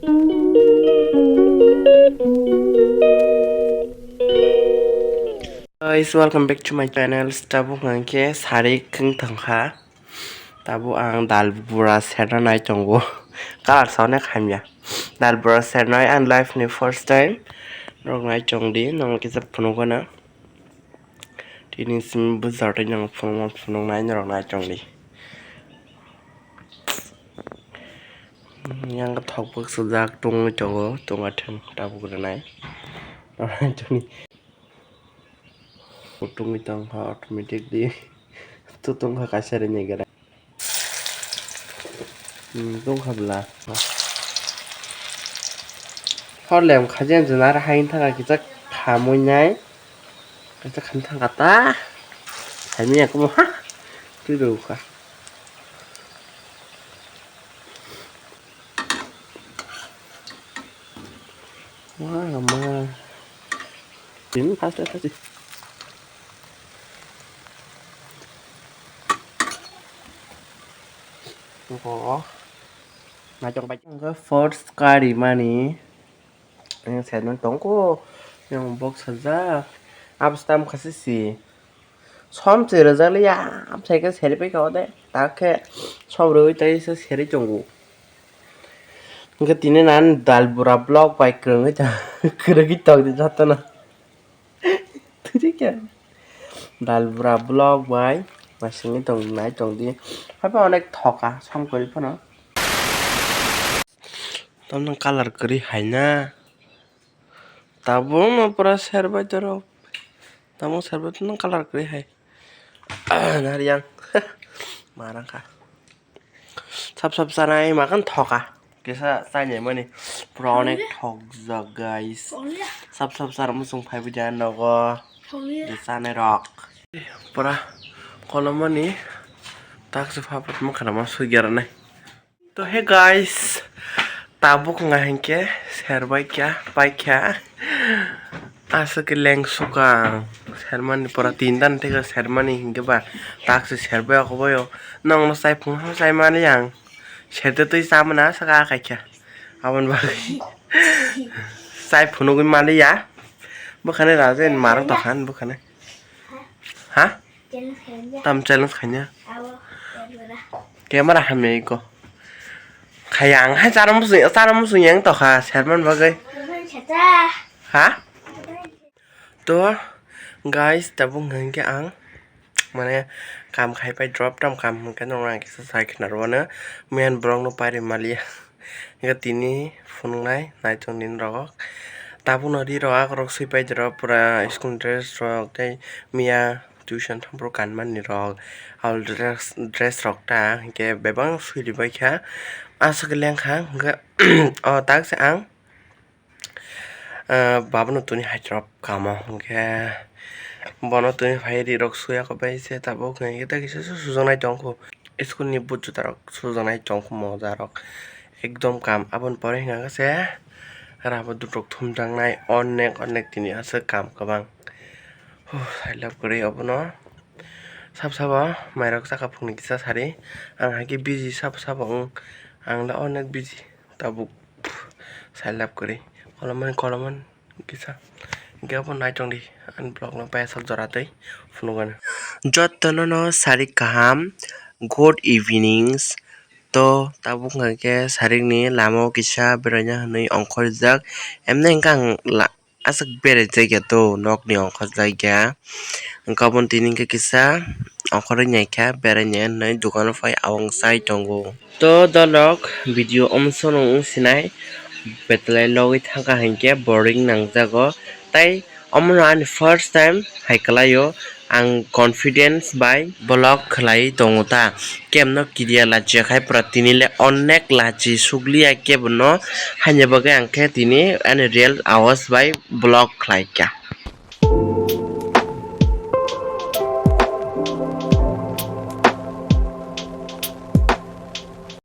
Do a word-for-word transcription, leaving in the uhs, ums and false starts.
Guys, welcome back to my channel. Tabuk hwnkhe sari khwng thangkha. Tabuk ang dal bura serna nai tongo. Colour sa onek hamya. Dal bura sernai ang life ni first time. Norok nai tongdi, norok kisa phunukgwna. Tini simi bwsartwi norok phunukma phunuknai norok nai tongdi. Yang thokbwk sujak tungwi tongo, tungma thwng tabuk rwnai. Norok nai tongdi. Tungwi tongkha automatically. Tungkha kaisa rwnai gra. Hmm, tungkha bwla. Hor lem khajen jwnar hain thangkha kisa khamwi nai. Kisa khan thangkha ta. Haimi ya kumo ha. Twi rw kha. Wah, ma. Ini pasti pasti. Ko. Majok bai. Ang first kari mani. Ang side man tongko. Yang box saja. Abstam khasi si. Som se rwjak liya, amsai khe seri pai kha o de. Ta khe som rwui tai se seri tongo. Hwnkhe tini nan dal bura vlog bai kwrwngwi ta-, kwrwngwi tong di jotono. Thudi khe. Dal bura vlog bai masingwi tong nai tong di. Haibo onek thoka som kwrwi phano. Tamno colour kwrwi hai na. Tabukno pura serbai toro. Tabuk serbai toro colour kwrwi hai. Nariyang. Marang kha. Sap sap chanai makan thoka. Kisa chainai mani. Pura onek thokjak, guys. Sap sap chara muchung phaibai da nogo. Kisa chanai rok. Pura kolomani. Taksi phapat mukha ma sugya rwnai. To hey guys, tabuk wngkha hinkhe serbai kha, pai kha. Aswk khe lengsuka ang. Sermani pora tinta ni theke sermani hinkhe ba taksi serbai okobaio. Nongno chai phunukha chai mani ang. Serte twi chamani aswk a kaikha. Aboni bagwi chai phunugwi maliya. Bwkhani raja ni marok tokha bwkhani. Ha? Tam challenge khaina. Camera hamya iko. Khaya ang hai chara musung, chara musung yang tokha sermani bagwi. Ha? To guys, tabuk hwnkhe ang mane kam khai pai drop tam kam hwnkhe nongno ang kisa sai khna rwno main borok no pairi maliya. Hingke tini phunuknai naitok nini rok. Tabukno ri rok akorok sui pai rok pura school dress rok tei miya tuition thangphuru kanmani rok. Aboni dress, dress rok ta hingke bebak sui ribai kha. Aswk lengkha hingke o tak se ang, ah, babono tini hai rok kamo hingke bono tini phai ri rok suya kho bai se tabuk hingke tei kisa sujaknai tongkho. School ni boot juta rok sujaknai tongkho moja rok ekdom kam. Aboni pore hwnka khe se rubber dup rok thumjaknai onek onek tini aswk kam kwbang. Huh, I love kwrwi obono. Sab sabo mairok chakha phungni kisa sari. Ang hai khe busy sabo sabo wng. Ang le onek busy tabuk. I love kwrwi. Kolomani kolomani. Kisa hingke obo nai tongdi ani vlog no paisak jora tei phunukgani. Jotono no sarik kaham, good evenings. To tabuk hingke sarik ni lama o kisa beraina hinui ongkhorjak. Emne hingke ang la-, aswk berai jakya to nok ni ongkhorjakya. Hingke obo tini hingke kisa ongkhorwi naikha beraina hinui dukano phai awang chai tongo. To dolok video omsono wng sinai betlai logwi thangkha hinkhe boring nangjago tei omono ani first time hai kwlaio ang confidence bai vlog khlai tongo ta kemno kidia lachiya khai pura tini le onek lachi sukliya kebono haini bagwi ang khe tini ani real awas bai vlog khlaikha.